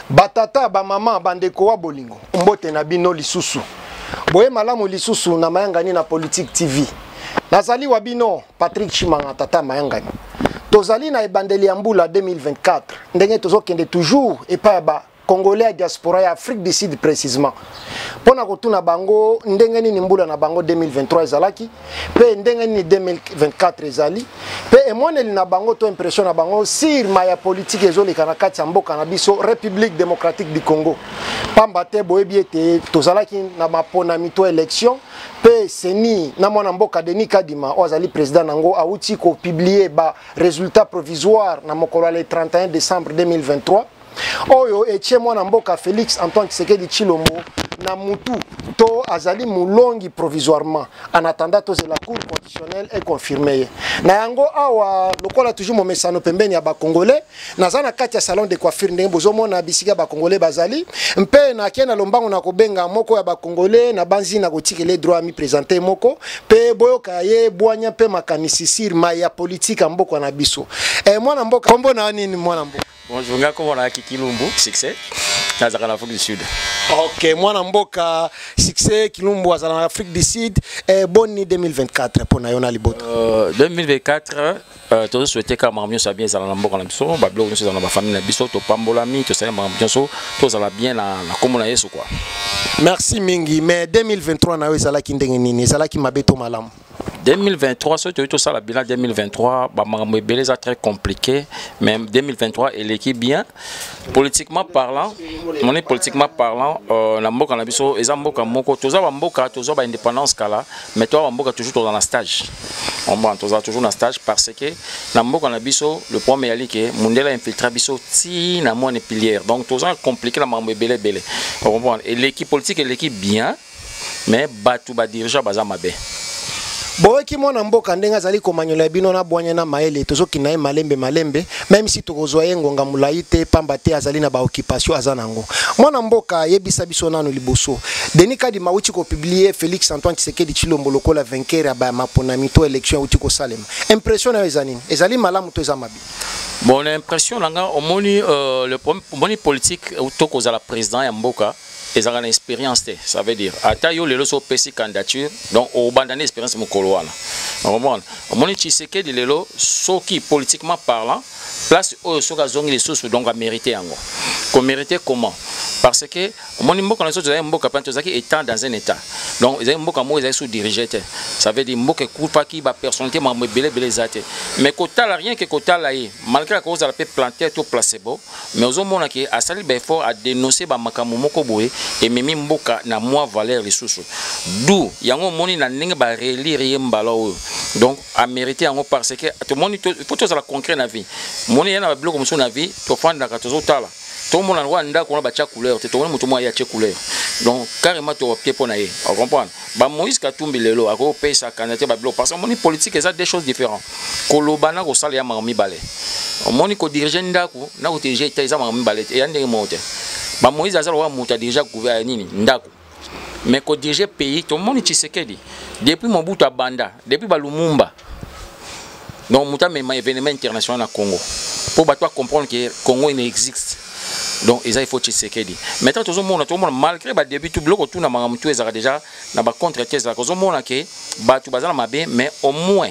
Batata, bamama, bandeko wa bolingo, mbote na bino lisusu. Boye malamu lisusu na Mayangani na Politique TV. Nazali wa bino Patrick Chimanga, tata Mayangani. Tozali na ebandeli ya mbula 2024, ndenge tozokende toujours epai ya ba Congolais ya diaspora ya Afrique du Sud précisément. Pona kotuna bango ndenge nini mbula na bango 2023 ezalaki pe ndenge nini 2024 ezali pe emoneli na bango to impression na bango sur maya politique ezoleka na kati ya mboka na biso République démocratique du Congo. Pamba te boyebi ete tozalaki na maponami to élection pe CENI na mwana mboka Denis Kadima oyo azali président nango awuti ko publier ba résultats provisoires na mokolo ya le 31 décembre 2023 oyo etie mwana mboka Felix Antoine Tshisekedi Tshilombo na mutu to azali mulongi provisoirement en attendant tozela cour constitutionnelle e confirme ye. Na yango awa lokola toujours momesano pembeni ya ba Congolais, naza na kati ya salon de coiffure ndenge bozomona bisika ba Congolais bazali, mpe nake na lombango na kobenga moko ya ba Congolais na banzi na kotikele droit mi présenter moko mpe boyoka ye bwanya mpe makanisi sur maye ya politique ya mboka na biso. Mwana mboka, kombo na nini mwana mboka? Bonjour, nga kombo na Kilumbu, Succès. Nazalaka na Afrique du Sud. Ok, mwana mboka Succès Kilumbu azala na Afrique du Sud. Bonne 2024 pour na yo na libota. 2024, tozo souhaiter ka makambo nyonso ya bien ezala na mboka na biso, ba biloko nyonso ezala na ba famille na biso, topambolami, tosali makambo nyonso, tozala bien na kombo na Yesu quoi. Merci mingi, mais 2023 na yo ezalaki ndenge nini? Ezalaki mabe to malamu? 2023, soki toyei tosala bilan 2023, ba makambo ebele eza très compliqué, mais 2023 eleki bien. Politiquement parlant, moni politiquement parlant, na mboka na biso eza mboka moko, toza ba mboka, toza ba indépendance kala, mais toza ba mboka toujours toza na stage. On va toza toujours na stage parce que na mboka na biso le problème eyali ke mundela infiltra biso ti na mwana pilière. Donc toza compliqué na makambo ebele ebele. On comprend? Eleki politique eleki bien, mais bato ba dirigeant baza mabe. Boyoki mwana mboka ndenge azali komanyola bino na bwanya na mayele, tozokina ye malembe malembe, même si tokozwa ye ngonga molai te, pamba te azali na ba occupation aza nango. Mwana mboka yebisa biso nanu liboso. Denis Kadima awuti kopublier Félix Antoine Tshisekedi Tshilombo lokola vainqueur ya ba maponami to élection awuti kosalema. Impression na yo eza nini? Ezali malamu to eza mabe? Bon, impression na nga, omoni le problème, omoni politique to kozala président ya mboka ezalaka na expérience te. Ça veut dire ata yo lelo so opesi candidature, donc obanda na expérience mokolo wana. Comprendre? Omoni Tshisekedi lelo soki politiquement parlant place oyo soki azongi lisusu, donc a mérité yango. Ko mérité comment? Parce que omoni mboka na biso tozalaki mboka mpe tozalaki état dans un état. Donc ezalaki mboka moko ezalaki sous dirigé te. Ça veut dire mboka ekufaki ba personnalité makambo ebele ebele eza te. Mais kotala rien que kotala ye, malgré akozala mpe planter to placebo, mais ozomona ke asali ba effort a dénoncer ba makambo moko boye ememi mboka na mwa valeur lisusu. D'où yango omoni na ndenge ba relire ye mbala oyo. Donc a mérité yango parce que tomoni to, il faut tozala concret na vie. Moni ye na ba biloko mosusu na vie, tofandaka tozotala. Tomona na ndako wana batia couleur te, tomoni moto moko aye atie couleur. Donc carrément to opter mpo na ye. On comprend? Ba Moïse Katumbi lelo akopesa candidature ba biloko parce que omoni politique eza deux choses différentes. Koloba na kosala ya makambo mibale. Omoni ko diriger ndako na ko diriger état eza makambo mibale te, ya ndenge moko te. Ba Moïse aza lokola moto a diriger gouvernement nini ndako. Mais ko diriger pays, tomoni Tshisekedi depuis Mobutu abanda, depuis ba Lumumba. Donc moto amema événement international na Congo. Pour bato comprendre que Congo il existe. Donc eza il faut Tshisekedi. Maintenant tozomona, tozomona malgré ba début tout biloko tout na makambo tout ezalaka déjà na ba contre te ezalaka. Tozomona que bato baza na mabe, mais au moins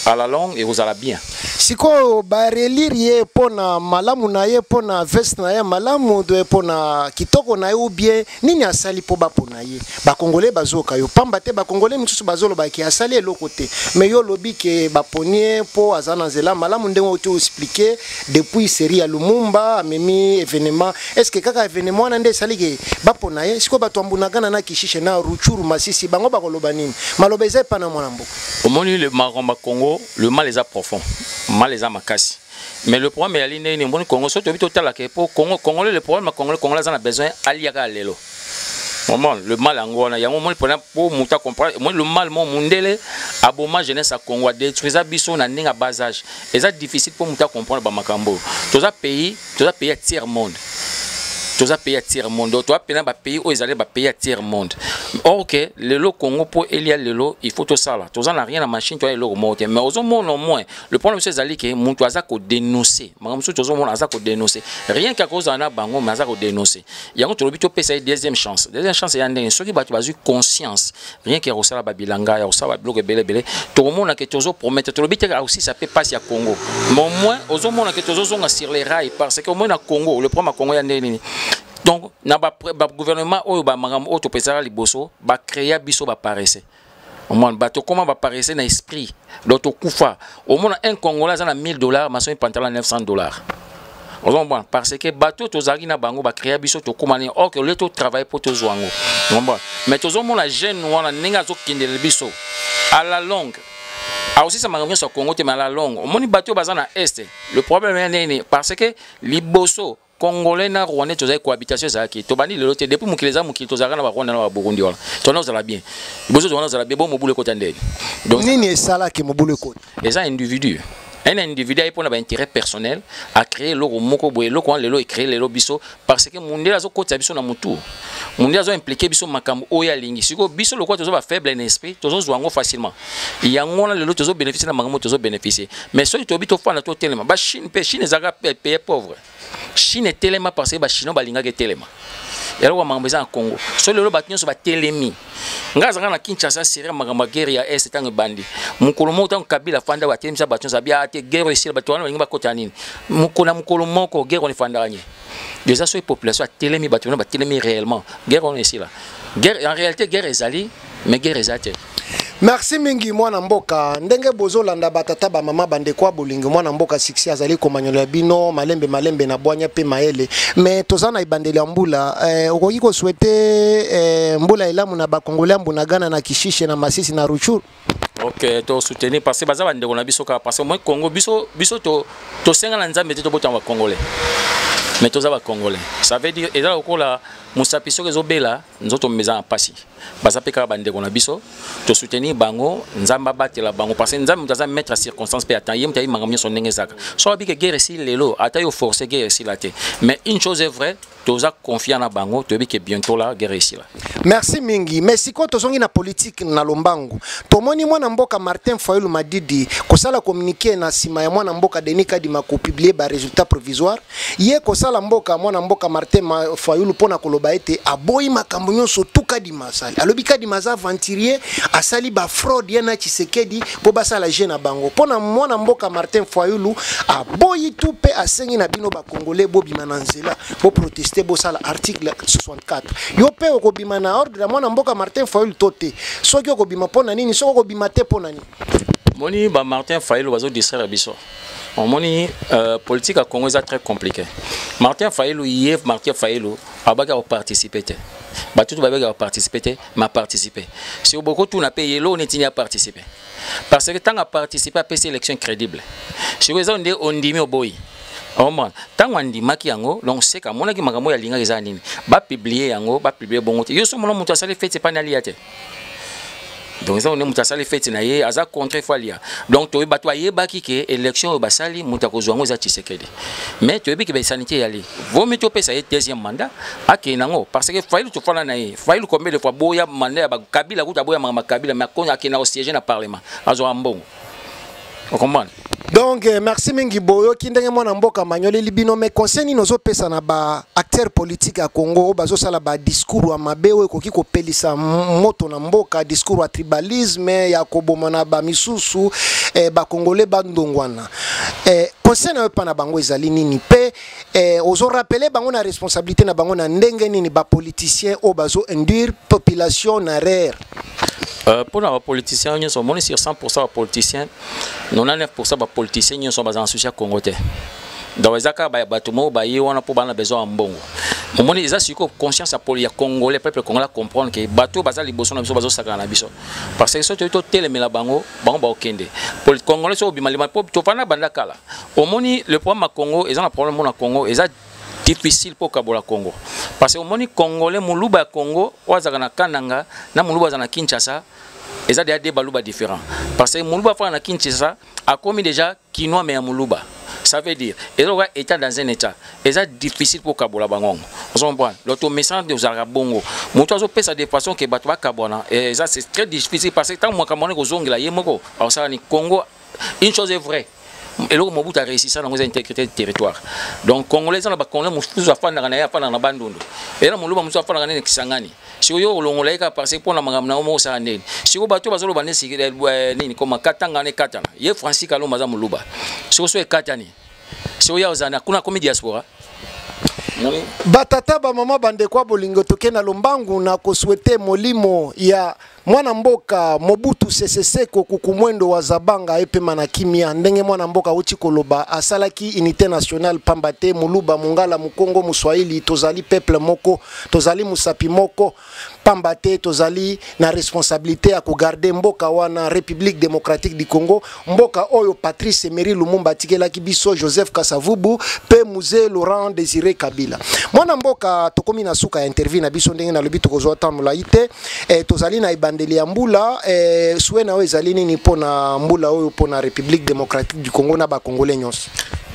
à la longue ekozala bien. Sikoyo ba relire ye pona malamu na ye, pona veste na ye malamu, de pona kitoko na ye ou bien nini asali po ba pona ye. Ba Congolais bazoka yo pamba te, ba Congolais misusu bazoloba ke asali eloko te, mais yo lobi ke ba ponie po aza na nzela malamu ndenge oti expliquer depuis série ya Lumumba amemi événement. Est-ce que kaka événement wana nde esali ke ba pona ye? Sikoyo bato ya Mbunagana na Kishishe na Rutshuru Masisi bango bakoloba nini? Maloba eza epa na mwana mboka. Omoni le makambo ya Congo, le mal eza profond, mal eza makasi. Mais le problème ezali ndenge nini? Omoni Congo, soki toyebi totalaka ye po Congo, Congolais, le problème ya Congolais, Congolais aza na besoin aliaka ya lelo. Vraiment, le mal yango wana, yango omoni mpona po moto a comprendre, omoni le mal mo mundele aboma jeunesse ya Congo, adétruisa biso na ndenge ya bas âge. Eza difficile po moto a comprendre ba makambo oyo. Toza pays, toza pays ya tiers monde. Toza pays ya tiers monde. Donc, toza pena ba pays oyo ezali ba pays ya tiers monde. Or que lelo Congo mpo elia lelo, il faut tosala. Toza na rien na machine, toya eloko moko te. Mais ozomona, au moins le problème mosusu ezali ke moto aza kodénoncer makambo mosusu. Tozomona aza kodénoncer rien ke akozala na bango, mais aza kodénoncer yango. Tolobi topesa ye deuxième chance. Deuxième chance eya ndenge soki bato bazwi conscience, rien ke ya kosala babilanga, ya kosala babiloko ebele ebele. Tokomona ke tozopromettre, tolobi te akosisa mpe mpasi ya Congo, mais au moins ozomona ke tozozonga sur les rails, parce que au moins na Congo, le problème ya Congo ya ndenge nini? Donc na bagouvernement oyo, bamakambo oyo topesaka liboso, bacréa biso baparesse. Omona bato koma baparesse na esprit, donc tokufa. Omona un Congolais aza na 1000 $, masomi pantalon 900 $. Ozomona, parce que bato tozalaki na bango bacréa biso, tokóma nini? Or que ole totravaille mpo tozwa yango, omona. Mais tozomona jeune wana ndenge azokendela biso, à la longue akosisa makambo nyonso ya Congo te. Mais à la longue, omoni bato oyo baza na Est, le problème ya nini? Parce que liboso Congolais na Rwandais tozali cohabitation ezalaki. Tobandi lelo te. Depuis mokili eza mokili, tozalaka na Barwanda na Baburundi wana. Tona ozala bien liboso, tona ozala bien bo mobulu ekota ndeni. Donc nini esalaki mobulu ekota? Eza individu, un individu aye mpona baintérêt personnel, acréé eloko moko boye. Eloko wana lelo ecréé lelo biso, parce que mundele azokotisa biso na motu, mundele azoimpliquer biso makambo oyo alingi. Sikoyo biso lokola toza bafaible na esprit, tozozwa yango facilement. Yango wana lelo tozobénéficie na makambo tozobénéficie. Mais soki toyebi tofanda, totelema, Bachine mpe, Chine ezalaka pays pauvre. Chine etelema parce que Bachinois balingaki etelema. Eloko makambo eza na Congo, so lelo bato nyonso batelemi. Ngai azalaka na Kinshasa, serie makambo ya guerre ya Est ntango ebandi. Mokolo moko, ntango Kabila afanda, batelemisa bato nyonso, abia te guerre esila. Bato wana balingi bakota nini? Na mokolo moko guerre wana efandaka nye. Eza soki population atelemi, bato wana batelemi réellement, guerre wana esila. Guerre, en réalité guerre ezali, mais guerre eza te. Merci mingi, mwana mboka. Ndenge bozolanda, batata, bamama, bandeko ya bolingo, mwana mboka Succès azali komanyola bino malembe malembe na bwanya mpe mayele. Me toza na ebandeli ya mbula. Okoki kosouhaiter mbula elamu na Bakongole ya Mbunagana, na Kishishe, na Masisi, na Rutshuru? Ok, tosoutenir parce que baza bandeko na biso kaka, parce que moi Congo, biso biso tosenga na Nzambe te tobotama Bacongolais, mais toza Bacongolais. Ça veut dire eza lokola mosapi, soki ezobela, nzoto eza na mpasi. Baza mpe kaka bandeko na biso, tosoutenir bango. Nzambe abatela bango, parce que Nzambe moto aza maître ya circonstance mpe atan ye moto ayebi makambo nyonso ndenge ezalaka. So abike guerre esili lelo, ata yo force guerre esila te. Mais une chose est vraie, toza confiant na bango, toyebi ke bientôt la guerre esila. Merci mingi. Mais sikoyo tozongi na politique na lombangu. Tomoni mwana mboka Martin Fayulu Madidi kosala communiqué na nsima ya mwana mboka Denis Kadima kopublier barésultat provisoire. Ye kosala mboka mwana mboka Martin Fayulu mpona koloba ete aboyi makambo nyonso tu Kadima asali. Alobi Kadima aza aventurier, asali bafraude, ye na Tshisekedi mpo basala jeu na bango. Mpona mwana mboka Martin Fayulu, aboyi tu mpe asengi na bino Bakongole bobima na nzela, boprotester, bosala article 64. Yo mpe okobima na ordre ya mwana mboka Martin Fayulu to te? Soki okobima, mpo na nini? Soki okobima te, mpo na nini? Moni ba Martin Fayulu bazodistraire biso. Omoni, politique ya Congo eza très compliqué. Martin Fayulu, ye Martin Fayulu abaki akoparticipe te. Bato tu babaki akoparticipe te, ma participe. Siko bokotuna mpe ye eloko neti nini aparticipe, parce que ntango aparticipe, apesi élection crédible. Siko eza nde ondimi, oboyi. Omona ntango andimaki yango, donc seka amonaki makambo oyo alingaki eza nini? Bapublier yango, bapublier bongo te. Yo so mona moto asali feti epani alia te. Donc eza nde moto asali feti na ye, aza contre fo alia. Donc toyebi, bato bayebaki ke élection oyo basali, moto akozwa yango eza Tshisekedi. Mais toyebi ke baesanité eyali vomi topesa ye deuxième mandat, akende nango, parce que Fayulu, tofanda na ye. Fayulu combien de fois boya mandat ya Kabila? Kuta boya makambo ya Kabila, mais akende na kosiéger na parlement, azwaka mbongo. Okomprendre? Donc merci mingi. Boyoki ndenge mwana mboka manyoleli bino. Mais conseil nini ozopesa na baacteur politique ya Congo oyo bazosala badiscours ya mabe oyo ekoki kopelisa moto na mboka, discours ya tribalisme, ya koboma na bamisusu, Bakongole bandongwana? Conseil na yo epa na bango ezali nini? Mpe ozorappeler bango na responsabilité na bango na ndenge nini, bapoliticien oyo bazo induire population na erreur? Mpona bapoliticien nyonso, omoni, sur 100 bapoliticien, 99 bapoliticien nyonso baza na souci ya Congo te. Donc eza kaka bato moko baye wana mpo bana besoin ya mbongo. Omoni, eza sikoyo conscience ya poli ya Congolais, peuple congolais comprendre ke bato baza liboso na biso bazosakana na biso, parce que soki toyi totelemela bango, bango bakokende. Congolais soki obima lima mpo tofanda banda kala. Omoni, le problème ya Congo eza na problème mona Congo eza difficile mpo kabola Congo, parce que omoni, Congolais moluba ya Congo oyo azalaka na Kananga na moluba aza na Kinshasa, eza deja deux baluba différent, parce que moluba afanda na Kinshasa akomi déjà Kinois, mais ya moluba. Ça veut dire eza lokola état dans un état. Eza difficile mpo kabola bango. Ozo comprendre? Donc tomesana nde ozalaka bongo. Moto azopesa de façon ke bato bakabwana, eza, c'est très difficile, parce que ntango makambo wana ekozongela ye moko, akosala ni Congo. Une chose est vraie, eloko Mobutu aréussisa nango eza intégrité du territoire. Donc Congolais eza na bacongolais mosusu afandaka na ye, afandaka na Bandundu, eza na moluba mosusu afandaka nde na Kisangani. Sikoyo yo olongola ye kaka parce que mpona makambo na yo moko, osala ndeni? Sikoyo bato bazoloba nde nini koma Katanga wana ekatana. Ye Francis Kalombo aza moluba. Sikoyo so ekatani, sikoyo ya ozala kuna akomi diaspora. Batata, bamama, bandeko ya bolingo, toke na lombangu na kosouhaiter molimo ya mwana mboka Mobutu Sese Seko Kuku Ngbendu wa Zabanga epema na kimia. Ndenge mwana mboka auti koloba, asalaki unité nationale pamba te. Moluba, mongala, mokongo, moswahili, tozali peuple moko, tozali mosapi moko, pamba te tozali na responsabilité ya kogarder mboka wana, République démocratique du Congo, mboka oyo Patrice Emery Lumumba atikelaki biso, Joseph Kasavubu mpe Mzee Laurent Désiré Kabila. Mwana mboka, tokomi na suka ya interview na biso. Ndenge nalobi, tokozwa ta molai te. Tozali na ebandeli ya mbula. Souhait na oyo ezali nini mpona mbula oyo, mpona République démocratique du Congo na bacongolais nyonso?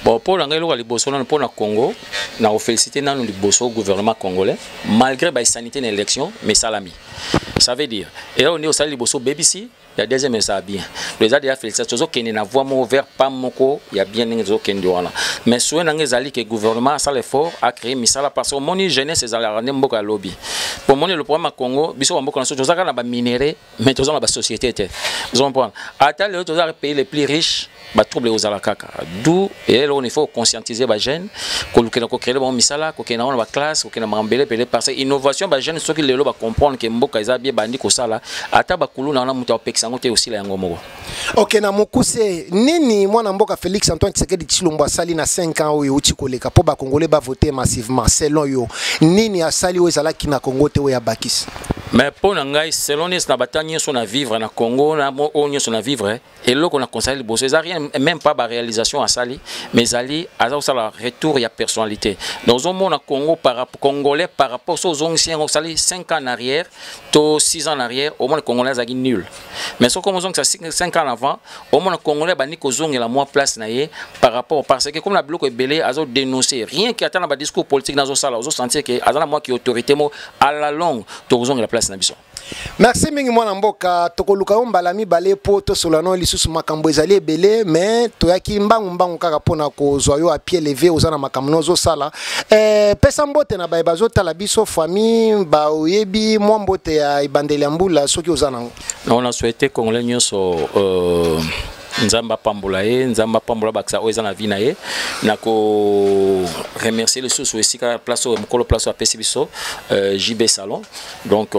Bon, mpo na ngai, eloko ya liboso nano mpo na Congo, na koféliciter nano liboso gouvernement congolais, malgré bainsanité na élection, mais esalami. Ça veut dire eloko nde osali liboso, obebisi ya deuxième, ezala bien. Donc eza déjà félicitation. Tozokende na voie moko vers pas moko ya bien ndenge tozokende wana. Mais souhait na ngai ezali ke gouvernement asala effort, acréer misala, parce que omoni, jeunesse ezalaka nde mboka ya lobi. Po omoni, le problème ya Congo, biso bamboka na biso, toza kaka na baminerais, mais toza na basociété te. Ozocomprendre? Ata lelo toza pays les plus riches, batrouble ekozala kaka. D'où eloko il faut conscientiser bajeune, kolukela kocréer bango misala, kokende nango na baclasse, kokende makambo ebele, parce que innovation, bajeune soki lelo bacomprendre ke mboka eza bien, bandi kosala, ata bakulu na wana, moto apekisa yango te, osila yango moko. Ok, na mokuse, nini mwana mboka Félix Antoine Tshisekedi Tshilombo asali na 5 ans oyo euti koleka mpo bacongolais bavote massivement? Selon yo, nini asali oyo ezalaki na Congo te, oyo abakisi? Mais mpo na ngai, selon nesi na bata nyonso na vivre na Congo, na oyo nyonso na vivre, eloko na conseil liboso eza rien, même pas baréalisation asali, mais ezali aza kosala retour ya personnalité. Donc ozomona Congo par congolais par rapport so ozongisi yango, osali 5 ans en arrière to 6 ans en arrière, omona congolais azalaki nul. Mais soki ozongisa 5 ans avant, omona congolais bandi kozongela mwa place na ye par rapport, parce que comme na biloko ebele azodénoncer, rien que ata na badiscours politique nazosala, ozosentir ke aza na mwa ki autorité mo. À la longue, tokozongela place na biso. Merci mingi, mwana mboka. Tokoluka yo mbala mibale mpo tosola no lisusu. Makambo ezali ebele, mais toyaki mbangu mbangu kaka mpona kozwa yo à pied levé. Oza na makambo no ozosala. Pesa mbote na baye bazotala biso, famille baoyebi, mwa mbote ya ebandeli ya mbula soki oza nango. On a souhaité congolais nyonso, Nzambe apambola ye, Nzambe apambola bakisa oyo eza na vie na ye. Na koremercier lisusu esika place oyo, mokolo place oyo apesi biso, JB Salon. Donc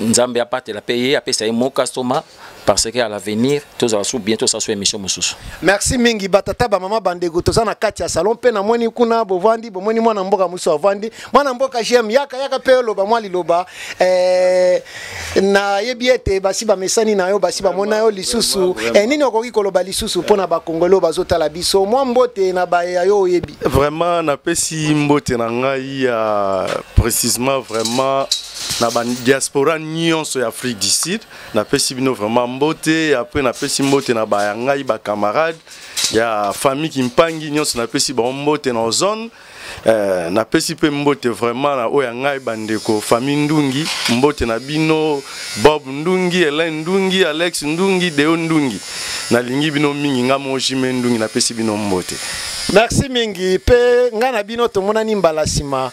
Nzambe apatela mpe ye, apesa ye mo customer, parce que à l'avenir tozala su bien, tosala su émission mosusu. Merci mingi. Batata, bamama, bandeko, toza na kati ya salon mpe namoni kuna bovandi, bomoni mwana mboka mosusu avandi, mwana mboka GM. Yaka, yaka mpe oloba mwa liloba. Nayebi ete basi bamesani na yo, basi bamona yo lisusu. Nini okoki koloba lisusu mpona bakongole oyo bazotala biso? Mwa mbote na baya yo oyebi. Vraiment, napesi mbote na ngai ya précisement vraiment na badiaspora nyonso ya Afrique du Sud. Napesi bino vraiment mbote. Après, napesi mbote na baya ngai, bacamarade ya famille Kimpangi nyonso, napesi bango mbote na ozone. Napesi mpe mbote vraiment na oyo ya ngai bandeko famille Ndungi, mbote na bino, Bob Ndungi, Hélène Ndungi, Alex Ndungi, Deo Ndungi. Nalingi bino mingi. Nga mo Jime Ndungi, napesi bino mbote. Merci mingi mpe ngai na bino tomonani mbala nsima.